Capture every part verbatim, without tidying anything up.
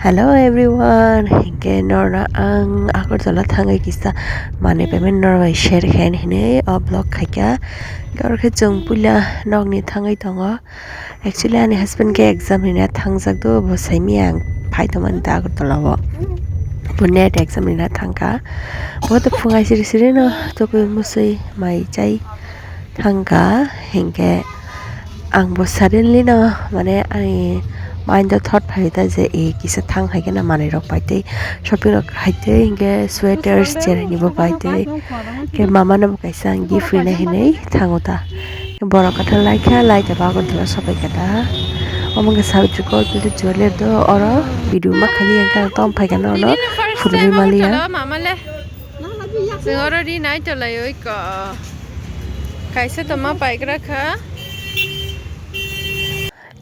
Hello everyone, hinkhe norno ang Agartala thangwi kisa manwi payment norbai share khayan hinwi o vlog khaikha. Hinkhe oro khe chwng puila nokni thangwi tongo. Actually ani husband khe exam rina thangjak do, bo saimaya ang phai tongmani da Agartala o. Bo net exam rina thangkha. Bo to phungai siri siri no tokwi musui mai chai thangkha, hinkhe ang bo suddenly no mane ani mind o thought phai ta je e kisa thang hai khe na manwi rok pai tei shopping rok khai tei hinkhe sweaters cherani bo pai tei hinkhe mama no bo kaisa ang gift rina hinwi thango ta. Borok kwthar lai kha, lai ta ba Agartala sopai kha ta. Omo wngkha Savitrikot jeweler do, oro video ma khali ang tong phai kha no, no phunugwi maliya. Chwng oro ri nai tolai oi ko. Kaisa toma paigra kha.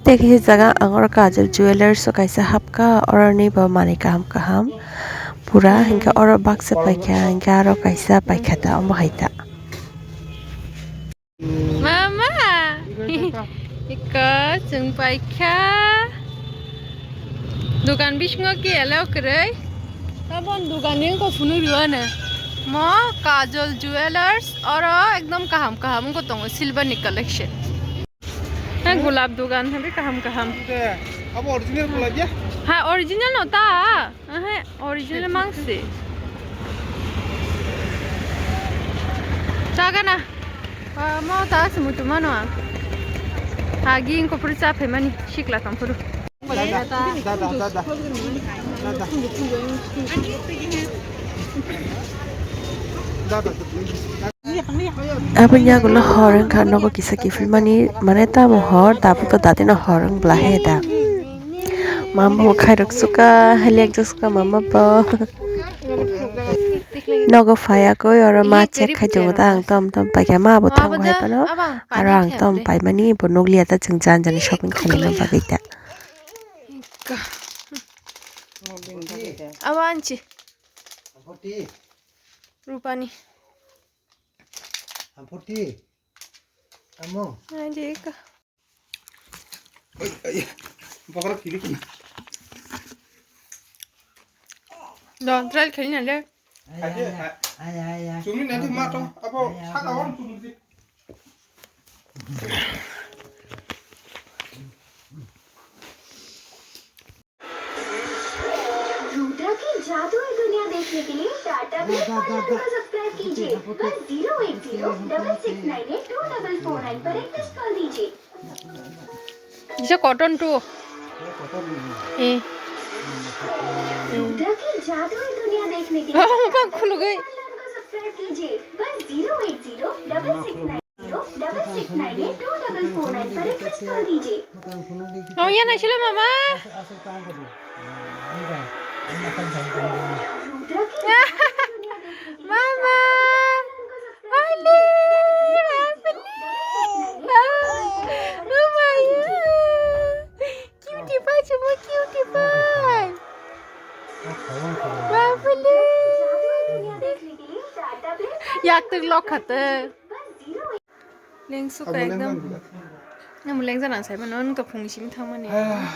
Tei kisa jaga ang oro Kajal Jewelers o kaisa hapkha, oroni bo manwi kaham kaham pura, hinkhe oro baksa paikha, hinkhe aro kaisa paikha ta, omo hai ta. Mama! Iko, chwng paikha. Dukan bisingo kiyalo kwrwi. Tabon dukan ni wngkha phunuk rwano. Mo Kajol Jewelers, oro ekdom kaham kaham wngkha tongo silver ni collection. Ha, gulab dukan, ha, kaham kaham. Abo original gulab ya? Ha, original no ta. Aha, original mangsi. Chagana. Ah, mo ta se mutu mano ang. Agi ingko puri cha phe mani sikla tong puru. Dada, dada, dada. Dada. Dada. Aboni yagulo hor wngkha, nogo kisa kiphilmani, mane tamo hor, tabuk to datino hor wng bla he da. Mama bo khairok suka, haliak jak suka mama bo. Nogo phaiya koi, oro ma check khai tongo ta, ang tom tom paikha, ma bo thango hai phano, aro ang tom paimani bo nukliya ta, chwng jan jani shopping khaina bagwi ta. Abo anchi. Rupani. Ampoti. Amo. Ai, deka. Ai, ai. Bokra kiri kiri. Don, try khaina le. Ai, ai, ai, ai, ai. Chumni nanti mato, abo saka on chumni. Rudra की जादुई दुनिया देखने के लिए Tata Play parlour को subscribe कीजिए। बस zero eight zero double six nine eight two double four nine पर एक मिस कॉल दीजिए। Isa cotton to. Eh. Rudra की जादुई दुनिया देखने के लिए टाटा प्ले पार्लर को सब्सक्राइब कीजिए। बस zero eight zero double six nine Oh, yan na sila, mama. Mama. Ali, mama. Oh my God. Cutie pie, cuma cutie pie. Mama. Yak tuk lok khate. Lengsuka ekdom. Namo lengja nang sai mano, nwng to phungni simi thangmani. Ah,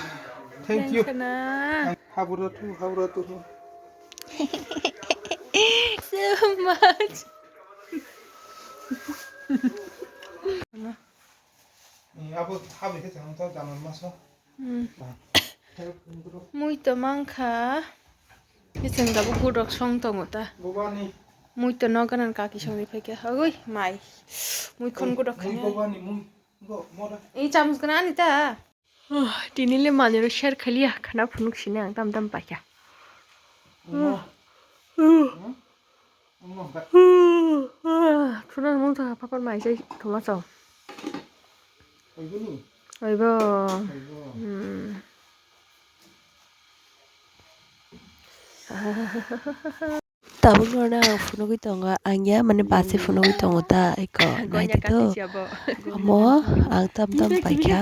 thank you. Lengkhana. Habura tu, habura tu. So much. Ni abo habri khe chang to jaman maso. Hmm. Mui to mankha. Kiching tabuk gudok song tongo ta. Bobani. Mui to no ganan kaki songni phaikha. Agoi mai. Mui khon gudok khani. Bobani mui. Go moda. Ei chamus gana ani ta. Tini le manwi ro share khaliya khana phunuk sini ang tam tam paikha. Thuna mung thangkha papar mai chai thuma chao. Oibo. Tabuk no ang phunugwi tongo, ang ya mane base phunugwi tongo ta eko naidi to. Omo ang tam tam paikha.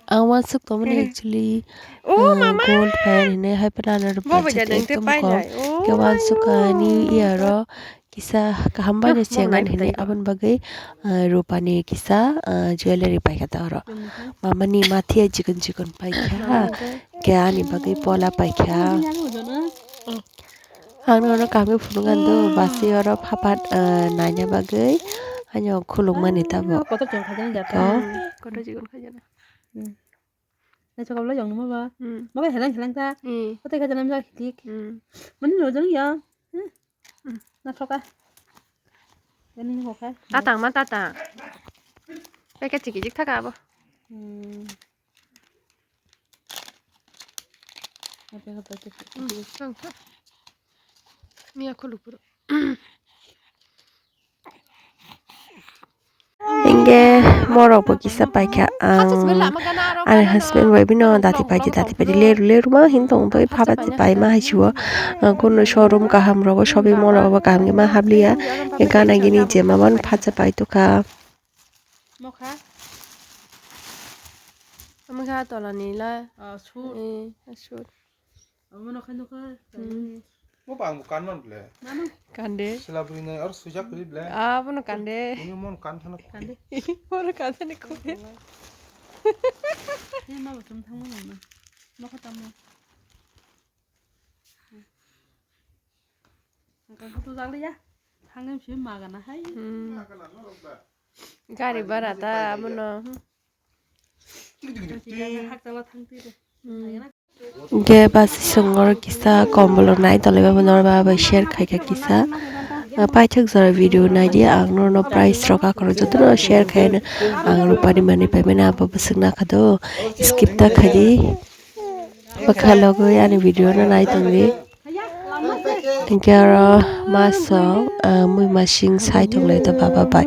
Ang wansuk tongmani actually. Oh, uh, mama. Gold fan hinwi hai phano ano rw paisa ekdom kok. Khe wansukha ani iyaro kisa kaham bai no chengani hinwi aboni bagwi, ah, rupani kisa, ah, jewellery paikha ta oro. Mamani mathiya chikon chikon paikha. Khe ani bagwi pola paikha. Ang nono kaham khe phunukgani do, basi oro phapat, ah, naina bagwi. Ano khulukmani tabo. Kotor chong kha jani jata. Ko? Kotor chikon kha jana. Hmm. Naisok abla jong numa ba. Hmm. Makai helang helang ta. Hmm. Kotor kha jana misa hitik. Hmm. Mani no jong ya. Hmm. Hmm. Na thoka. Gani ni hoka. Tatang ma tatang. Pakai chiki chik thaka abo. Hmm. Miya khuluk puro. Hingke morok bo kisa paikha ang ani husband bai bino dati paidi dati paidi leru leru ma hin tong bai phabat paima hai siwo. Kuno showroom kaham rogo shopping mall rogo kaham ma habliya. Gana gini je ma ban phacha pai tukha. Mokha. Mokha tola ni la. Ah, shoot. Eh, shoot. Amo no khan nokha. Hmm. Mo bang kan non ble. Mano. Kande. Sila bri nai or sujak bri ble. Ah, bono kande. Ini mon kan thana. Kande. Bono kande ni ko. Ini ma bosong thang mo na. Mokha tamo. Ang kha tu jang liya. Thang em si ma gana hai. Hmm. Gari bara ta abono. Hak chala thang ti de. Hmm. Hingke basi songor kisa kombolo nai tolai ba bono ba bai share khaika kisa. Paithak jora video naidi ang nono price rok akhoro jotono share khaino ang rupani manwi paimani abo bwswk nakha do skip ta khaidi. Bwkha logwi ani video no nai tongdi. Hingke oro masong, ah, mui masing sai tonglai to baba bai.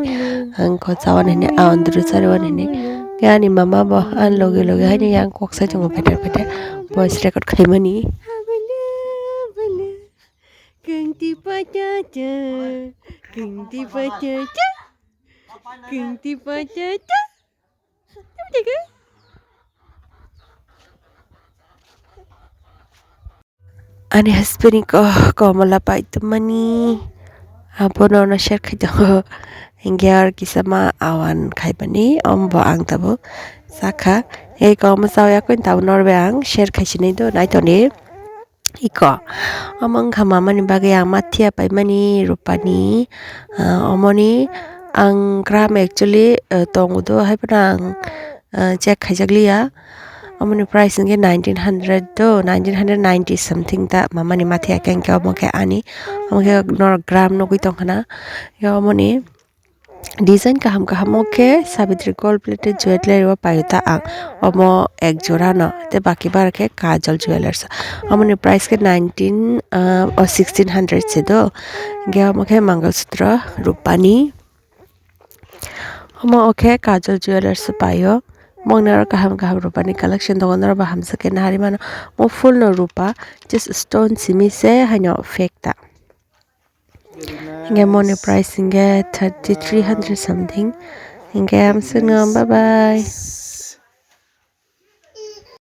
Ang ko chawan hini, ah, ondro chari wan hini. Ke ani mama bo ani loge loge haini yang kok sai tongo pheter pheter. Voice record khaimani. Kengti pacha cha, kengti pacha cha, kengti pacha cha. Ani husband ni ko komola pai tumani abono no share khai tongo. Hingke aro kisa ma awan khaimani ombo ang tabuk sakha. Ei komo chawi akoi tabuk norbai ang share khai sinai do nai tongdi. Iko. Omo wngkha mamani bagwi ang mathiya paimani rupani, ah, omoni ang gram actually, eh, tongo do, haiphano ang, eh, check khaijak liya. Omoni price hwnkhe nineteen hundred do, nineteen hundred ninety something ta mamani mathiya khe, hwnkhe omo khe ani, omo khe norok gram nugwi tongkha na. Hwnkhe omoni design kaham kaham o khe Sabitri gold plated jewellery o paio ta ang. Omo ek jora no, tei baki bara khe Kajol Jewellers. Omoni price khe nineteen, ah, o sixteen hundred se do. Hingke omo khe Mangalsutra rupani. Omo o khe Kajol Jewellers paio. Moknaro kaham kaham rupani collection tongo, norok bo hamjakhe nahari mano. Mo full no rupa, just stone simi se haino fake ta. Hingke moni price hingke thirty three hundred something. Hingke amswkno bye bye.